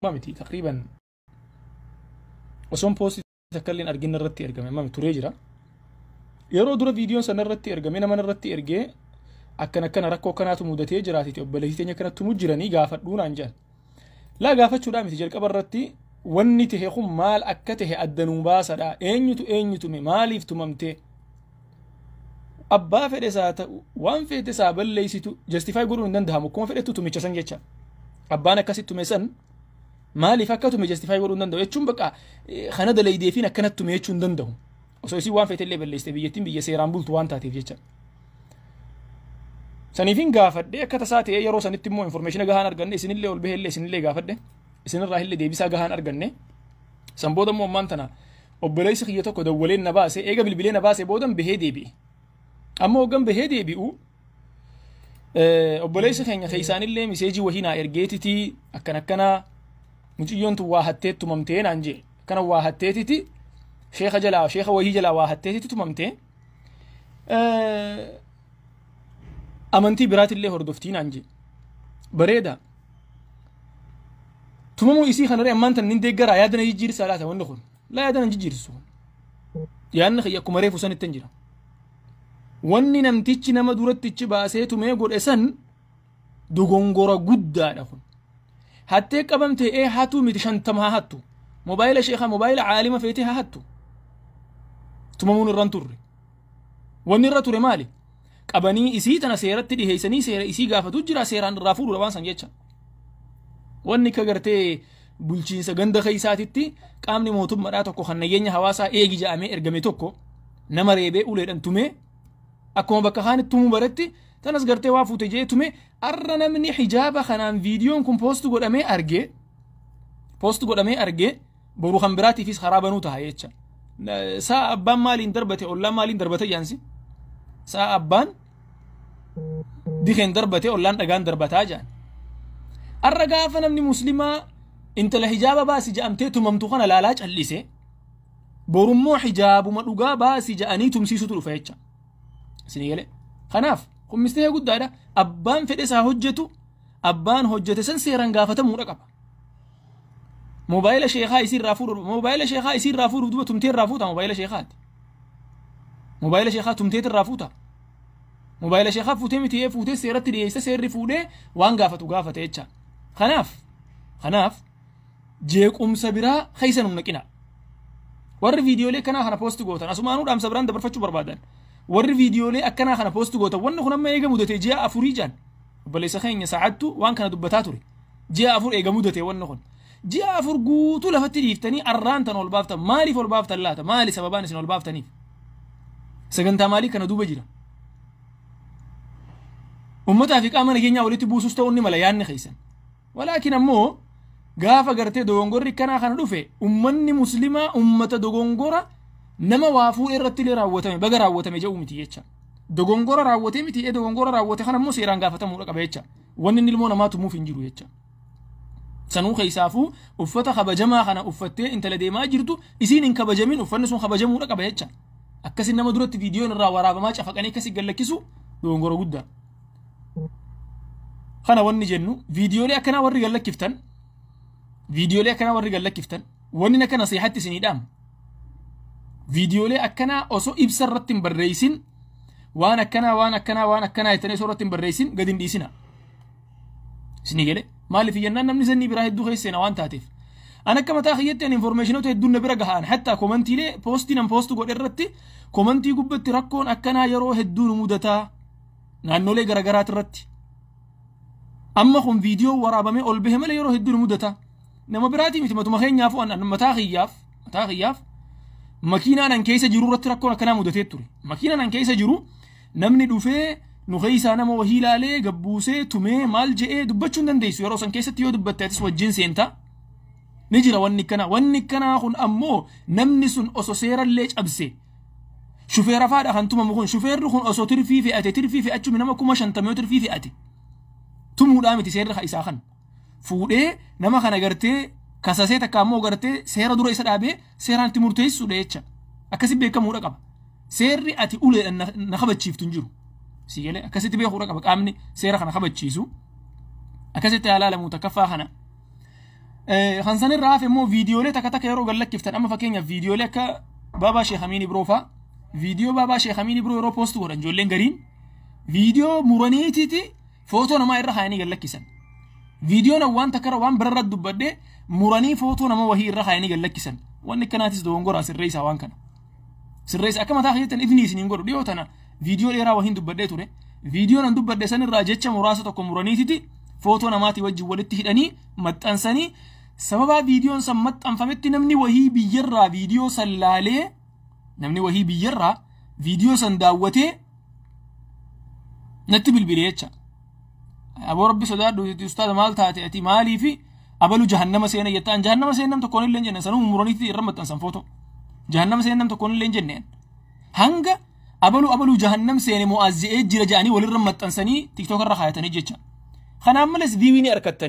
Miti taqriiban osoon poostii takka illee argina irratti ergame amma turee jira. Yeroo dura viidiyoon sana irratti ergame nama irratti ergee akkana akkana rakkoo akkanaatu mudatee jiraatiti obboleettii teenya akkanatti tumuu jiranii gaafadhuu naan jedhan. Laa gaafachuudhaa miti, jalqaba irratti wanni tahe kun maal akka tahe addanuu baasadha. Eenyutu eenyu tume? Maaliif tumamte? Abbaa fedhe isaa ta'u, waan feete isaa balleessitu justify godhuun hin danda'amu. Akkuma fedhettu tumicha san jecha. Abbaan akkasitti tume san maaliif akka tume justify godhuu hin danda'u jechuun bakka kana dalaydeefiin akkanatti tume jechuu hin danda'u. Osoo isin waan feete illee balleessite, biyyattiin biyya seeraan bultu waan taateef jecha. Saniifin gaafadhe. Akka tasaa ta'ee yeroo sanitti immoo information gahaan arganne, isinillee ol bahee illee isinillee gaafadhe, isinirraa illee deebisaa gahaan arganne. San booda immoo ammaan tana obboleessi kiyya tokko dawwaleen na baase. Eega bilbilee na baase boodan bahee deebi'e. Amma hoggan bahee deebi'u obboleessi keenya keessaanillee message wahii naa ergeetitii akkan akkanaa mucayyoon tun waa hattee tumamtee naan jee. Akkana waa hatteetiti, sheeka jalaa, sheeka wahii jalaa waa hatteetiti tumamtee, amantii biraatillee hordoftii naan jee. Bareeda. Tumamuu isii kanarree ammaan tan nin deeggaraa, yaada na jijjiirsaa laata wanni kun? Laa, yaada na jijjiirsu. Yaadni kiyya akkuma reefu sanitti hin jira. Wanni namtichi nama durattichi baasee tumee godhe san dogongora guddaadha kun. Hattee qabamte ee hatuu miti, 50 haa hattu. Mobaayila sheekaa, mobaayila caalima feetee haa hattu. Tumamuun irra hin turre. Wanni irra ture maali? Qabanii isii tana seeratti dhiheessanii seera isii gaafatu jira, seeraan irraa fuudhuudha waan san jecha. Wanni akka gartee bulchiinsa ganda keessaatitti qaamni mootummaadhaa tokko kan nageenya hawaasaa eegi jedhamee ergame tokko nama reebee uleedhaan tumee, akkuma bakka kaanitti tumuu baretti tanas gartee waa fuute jee tume. Arra namni hijaaba kanaan viidiyoon kun post godhamee argee, post godhamee argee, boru kan biraatiifis karaa banuu ta'a jecha. Saa abbaan maaliin darbate, ollaan maaliin darbate jaansi? Saa abbaan dikeen darbate, ollaan dhagaan darbataa jaan. Arra gaafa namni muslimaa intala hijaaba baasi ja'amtee tumamtu kana laalaa callise, borummoo hijaabuma dhugaa baasi ja'anii tumsiisutu dhufa jecha. Isinii galee? Kanaaf kun mistake guddaadha. Abbaan fedhe isaa hojjetu, abbaan hojjete san seeraan gaafatamuudha qaba. Moobaayila sheekaa isiirraa fuudhuuf, moobaayila sheekaa isiirraa fuudhuuf duba tumtee irraa fuuta moobaayila sheekaati. Moobaayila sheekaa tumteet irraa fuuta. Moobaayila sheekaa fuutee miti, fuutee seeratti dhiyeessa, seerri fuudhee waan gaafatu gaafate jecha. Kanaaf jeequmsa biraa keessa nu naqina. Warri viidiyoolee akkanaa kana post gootan, asumaanuu dhaamsa biraan dabarfachuu barbaadan. Warri viidiyoolee akkanaa kana post gootan, wanni kun amma eega mudate ji'a 4 jaan. Obboleessa keenya sa'aattu waan kana dubbataa ture. Ji'a 4 eega mudate wanni kun. Ji'a 4 guutuu lafatti dhiiftanii arraan tan ol baaftan. Maaliif ol baaftan laata? Maali sababaan isin ol baaftaniif? Sagantaa maalii kana duuba jira? Uummataa fi qaama nageenyaa walitti buusus ta'uu ni mala yaadni keessan. Walaakin ammoo gaafa gartee dogongorri kanaa kana dhufe, ummanni muslimaa ummata dogongora nama waa fuudhee irratti illee raawwatame baga raawwatame jedhu miti jecha. Dogongora raawwatee miti, ee dogongora raawwate kana immoo seeraan gaafatamuudha qaba jecha. Wanni inni ilmoo namaa tumuuf hin jiru jecha. Sanuu keessaafuu uffata kabajamaa kana uffattee intala deemaa jirtu isiin hin kabajamin, uffanni sun kabajamuudha qaba jecha. Akkasin nama duratti viidiyoon irraa waraabamaa cafaqanii akkasii gallakkisu dogongora guddaa. Kana wanni jennu, viidiyoolee akkanaa warri gallakkiftan, viidiyoolee akkanaa warri gallakkiftan, wanni akka nasiihatti isinii dhaamu. Viidiyoolee akkanaa osoo ibsa irratti hin barreessin, waan akkanaa, waan akkanaa, waan akkanaa jettanii osoo irratti hin barreessin gadi hin dhiisina. Isinii galee? Maaliif jennaan, namni sanyii biraa hedduu keessa seena waan taateef. An akka mataa kiyyatti an informationoota hedduun na bira gahaan, hatta commentiilee postii nan post godhe irratti, commentii gubbatti rakkoon akkanaa yeroo hedduu nu mudataa naannolee garaagaraati irratti. Amma kun viidiyoo waraabamee ol bahe malee yeroo hedduu nu mudata. Nama biraatii miti, matuma keenyaafuu an mataa kiyyaaf makiinaan an keessa jiru irratti rakkoon akkanaa mudatee ture. Makiinaan an keessa jiru namni dhufee nu keessaa nama wahii ilaalee gabbuusee tumee maal je'ee dubbachuu hin dandeessu. Yeroo san keessatti yoo dubbatte atis wajjin seentaa. Ni jira wanni akkanaa. Wanni akkanaa kun ammoo namni sun osoo seerallee cabse, shufeera faadha kan tumamu kun. Shufeerri kun osoo tirfii fe'ate, tirfii fe'achuun nama 50,000 yoo tirfii fe'ate, tumuudhaa miti seerri isaa kan. Fuudhee nama kana gartee kasasee takka ammoo gartee seera dura isa dhaabee seeraan itti murteessuudha jecha. Akkasi beekamuudha qaba. Seerri ati uleedhaan na kabachiiftu hin jiru. Si galee? Akkasitti beekuudha qaba qaamni seera kana kabachiisu. Akkasitti haa ilaalamuu takkaffaa kana. Kan sanirraa hafe immoo viidiyoolee takka takka yeroo gallakkiftan, amma fakkeenyaaf viidiyoolee akka Baabaa Sheekh Amiin Ibroo fa'a, viidiyoo Baabaa Sheekh Amiin Ibroo yeroo post godhan ijoolleen gariin viidiyoo muraniitiiti footoo namaa irra kaayanii gallakkisan. Viidiyoon waan takka waan birarra dubbadhee muranii footoo nama wahii irra kaayanii gallakkisan. Wanni akkanaatis dogongoraa, sirreessaa waan kana. Sirreessa akka mataa keessatti ifni isiniin godhu. Dhiyoo tana viidiyoo dheeraa wahiin dubbadhee ture. Viidiyoon an dubbadhe sanirraa jecha muraasa tokko muraniititi footoo namaatii wajjin walitti hidhanii maxxansanii, sababa viidiyoon san maxxanfametti namni wahii biyyarraa viidiyoo san laalee, namni wahii biyyarraa viidiyoo san daawwatee natti bilbilee jecha. "Aboo, Rabbi sodaadhu ustaaza, maal taate ati? Maaliifi abalu jahannama seena jettaan?" Jahannama seena nam tokkoon illee hin jenne. Sanuu muraniitti irra maxxansan footoo. Jahannama seena nam tokkoon illee hin jenneen. Hanga abalu abaluu jahannam seene mo'azzi'ee jira jedhanii walirra maxxansanii TikTok irra kaayatanii jecha. Kanaan malees view ni argattanii.